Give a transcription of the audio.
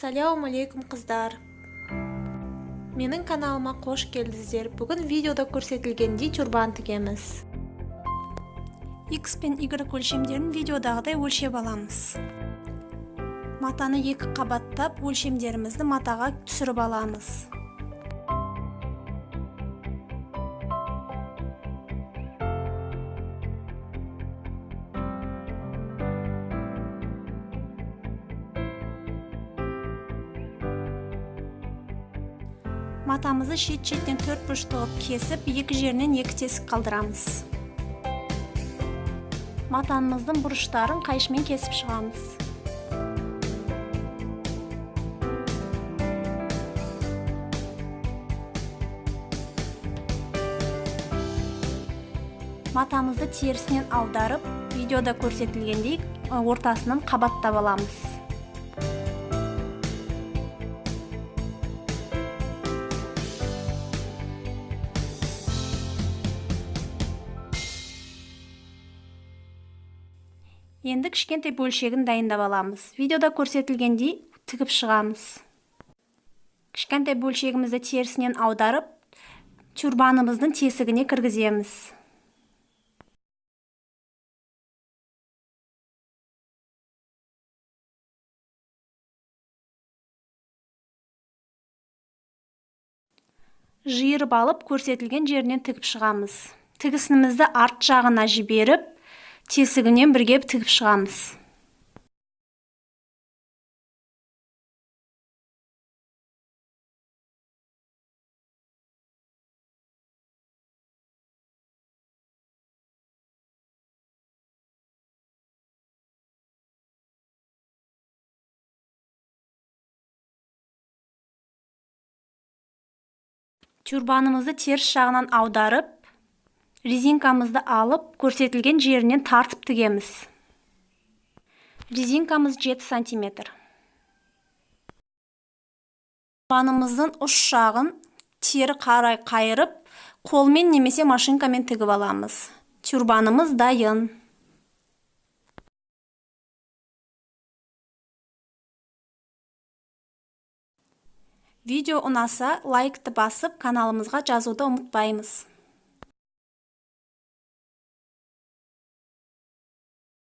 Ассалаумағалейкум, қыздар! Менің каналыма қош келдіңіздер. Бүгін видеода көрсетілгендей тюрбан тігеміз. X пен Y өлшемдерін видеодағыдай өлшеп аламыз. Матаны екі қабаттап, өлшемдерімізді матаға түсіріп аламыз. Матамызды шет-шетінен төрт бұрышты қылып кесіп, екі жерінен екі тесік қалдырамыз. Матамыздың бұрыштарын қайшымен кесіп шығамыз. Матамызды терісінен аударып, видеода көрсетілгендей ортасынан қабаттап аламыз. Енді кішкентай бөлшегін дайындап аламыз. Видеода көрсетілгендей тігіп шығамыз. Кішкентай бөлшегімізді терісінен аударып, тюрбанымыздың тесігіне кіргіземіз. Жиырып алып, көрсетілген жерінен тігіп шығамыз. Тігісімізді арт жағына жіберіп, тесігінен бірге тігіп шығамыз. Тюрбанымызды теріс жағынан аударып, резинкамызды алып, көрсетілген жерінен тартып тігеміз. Резинкамыз 7 сантиметр. Тюрбанымыздың ұш жағын тері қарай қайырып, қолмен немесе машинкамен тігіп аламыз. Тюрбанымыз дайын. Видео ұнаса, лайкты басып, каналымызға жазуды ұмытпаймыз.